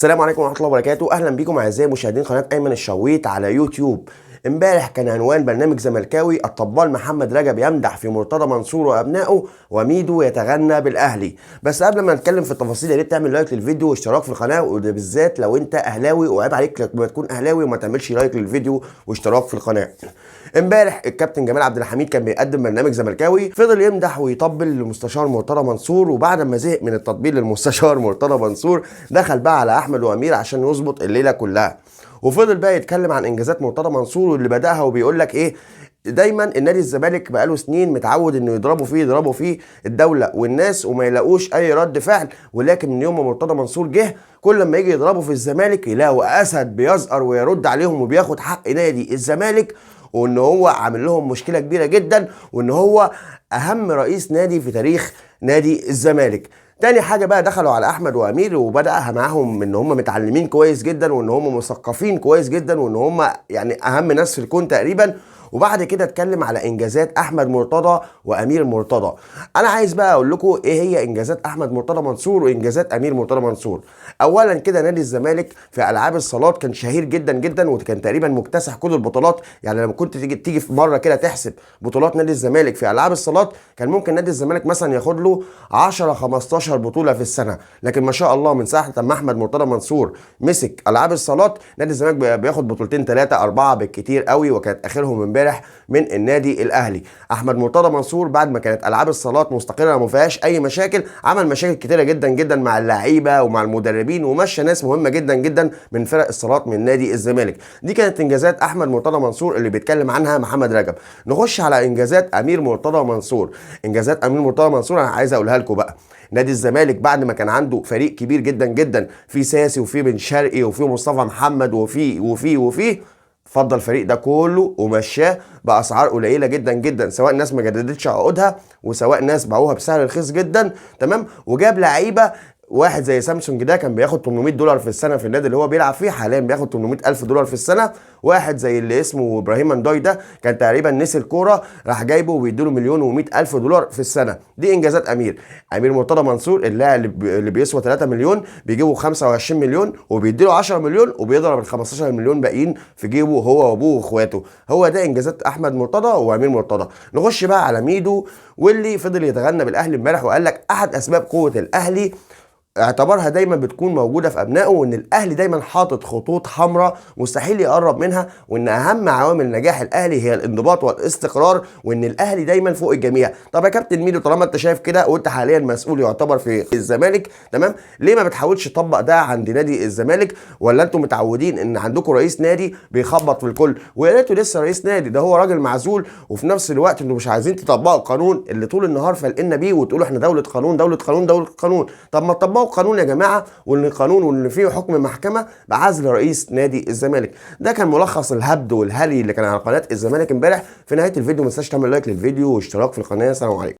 السلام عليكم ورحمة الله وبركاته. اهلا بكم اعزائي مشاهدين قناة ايمن الشويط على يوتيوب. امبارح كان عنوان برنامج زملكاوي الطبال محمد رجب يمدح في مرتضى منصور وابنائه وميدو يتغنى بالاهلي. بس قبل ما نتكلم في التفاصيل يا ريت تعمل like للفيديو واشتراك في القناة، وده بالذات لو انت اهلاوي، وعيب عليك لما تكون اهلاوي وما تعملش like للفيديو واشتراك في القناة. امبارح الكابتن جمال عبد الحميد كان بيقدم برنامج زملكاوي، فضل يمدح ويطبل للمستشار مرتضى منصور، وبعد ما زهق من التطبيل للمستشار مرتضى منصور دخل بقى على احمد وامير عشان يظبط الليلة كلها، وفضل بقى يتكلم عن انجازات مرتضى منصور واللي بداها، وبيقول لك ايه، دايما النادي الزمالك بقاله سنين متعود انه يضربوا فيه الدولة والناس وما يلاقوش اي رد فعل، ولكن من يوم ما مرتضى منصور جه كل لما يجي يضربوا في الزمالك يلاقوا اسد بيزقر ويرد عليهم وبياخد حق نادي الزمالك، وان هو عامل لهم مشكلة كبيرة جدا، وان هو اهم رئيس نادي في تاريخ نادي الزمالك. تاني حاجة بقى دخلوا على احمد وامير وبداها معاهم ان هم متعلمين كويس جدا، وان هم مثقفين كويس جدا، وان هم يعني اهم ناس في الكون تقريبا. وبعد كده اتكلم على انجازات احمد مرتضى وامير مرتضى. انا عايز بقى اقول لكم ايه هي انجازات احمد مرتضى منصور وانجازات امير مرتضى منصور. اولا كده نادي الزمالك في العاب الصالات كان شهير جدا جدا، وكان تقريبا مكتسح كل البطولات. يعني لما كنت تيجي في مرة كده تحسب بطولات نادي الزمالك في العاب الصالات كان ممكن نادي الزمالك مثلا ياخد له 10 15 بطوله في السنة، لكن ما شاء الله من ساعة ما احمد مرتضى منصور مسك العاب الصالات نادي الزمالك بياخد بطولتين 3 4 بالكتير قوي، وكانت اخرهم امبارح من النادي الاهلي. احمد مرتضى منصور بعد ما كانت العاب الصالات مستقره وما فيهاش اي مشاكل عمل مشاكل كتيرة جدا جدا مع اللعيبة ومع المدربين، ومشى ناس مهمة جدا جدا من فرق الصالات من نادي الزمالك. دي كانت انجازات احمد مرتضى منصور اللي بيتكلم عنها محمد رجب. نخش على انجازات امير مرتضى منصور. انجازات امير مرتضى منصور انا عايز اقولها لكم بقى. نادي الزمالك بعد ما كان عنده فريق كبير جدا جدا في ساسي وفي بن شرقي وفي مصطفى محمد وفي وفي وفي، فضل الفريق ده كله ومشاه باسعار قليله جدا جدا، سواء ناس ما جددتش عقودها وسواء ناس باعوها بسعر رخيص جدا، تمام. وجاب لعيبة، واحد زي سامسونج ده كان بياخد $800 في السنة في النادي اللي هو بيلعب فيه، حاليا بياخد 800 الف دولار في السنة. واحد زي اللي اسمه ابراهيم انداي ده كان تقريبا نسي الكورة، راح جايبه وبيديله $1,100,000 في السنة. دي انجازات امير مرتضى منصور. اللاعب اللي بيسوى 3 مليون بيجيبه 25 مليون وبيديله 10 مليون وبيضرب ال 15 مليون باقيين في جيبه هو وابوه واخواته. هو ده انجازات احمد مرتضى وامير مرتضى. نخش بقى على ميدو واللي فضل يتغنى بالاهلي امبارح، وقال لك احد اسباب قوة الاهلي اعتبرها دايما بتكون موجودة في ابنائه، وان الاهلي دايما حاطط خطوط حمراء مستحيل يقرب منها، وان اهم عوامل نجاح الاهلي هي الانضباط والاستقرار، وان الاهلي دايما فوق الجميع. طب يا كابتن ميدو طالما انت شايف كده وانت حاليا مسؤول يعتبر في الزمالك، تمام، ليه ما بتحاولش تطبق ده عند نادي الزمالك؟ ولا انتم متعودين ان عندكم رئيس نادي بيخبط في الكل؟ ويا ريته لسه رئيس نادي، ده هو راجل معزول، وفي نفس الوقت انتوا مش عايزين تطبقوا القانون اللي طول النهار فالقنا بيه وتقولوا احنا دولة قانون دولة قانون دولة قانون. طب ما تطبقوا قانون يا جماعة، وان القانون وان فيه حكم محكمة بعزل رئيس نادي الزمالك. ده كان ملخص الهبد والهري اللي كان على قناة الزمالك امبارح. في نهاية الفيديو ما تنساش تعمل like للفيديو واشتراك في القناة. السلام عليكم.